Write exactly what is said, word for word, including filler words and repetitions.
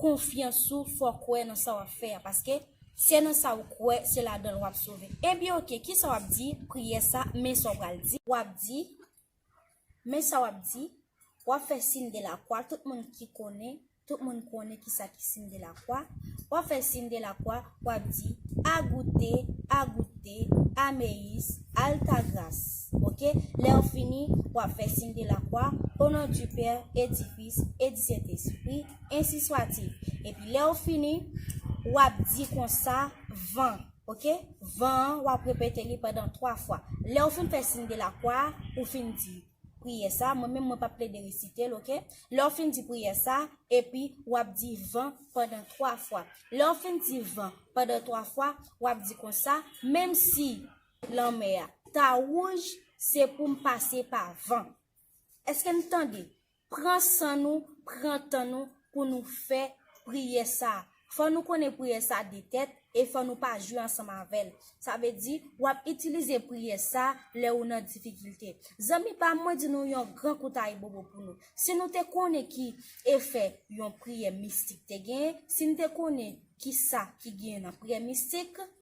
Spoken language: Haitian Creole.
konfyans ou, fò w kwè nan sa w ap fè a, paske se nan sa w kwè, se ladan l w ap sove. Ebyen, oke, kisa w ap di? Priyè sa, men sa w pral di. W ap di, men sa w ap di, w ap fè siy de lakwa, tout moun ki konnen, tout moun konnen kisa ki siy de lakwa. W ap fè siy de lakwa, w ap di, agoute, agoute, ameyis, altagras. Oke? Lè w fini, w ap fè siy de lakwa, au nom du Père, et du Fils, et du Saint-Esprit, ainsi soit-il. Epi lè w fini, w ap di konsa, van. Oke? Van an, w ap repete li pandan twa fwa. Lè w fin fè siy de lakwa, ou fin di priyè sa, mwen menm mwen p ap plede resite l, oke? Lè w fin di priyè sa, epi w ap di van pandan twa fwa. Lè w fin di van pandan twa fwa, w ap di konsa, menm si lanmè a ta wouj, se pou m pase pa van. Èske n tande? Pran san nou, pran tan nou pou nou fè priyè sa. Fò nou konnen priyè sa de tèt e fò nou pa jwe ansanm avè l. Sa vle di, w ap itilize priyè sa lè ou nan difikilte. Zanmi pa m, mwen di nou yon gran kout ayibobo pou nou. Si nou te konnen ki efè yon priyè mistik te genyen, si n te konnen ki sa ki genyen nan priyè mistik,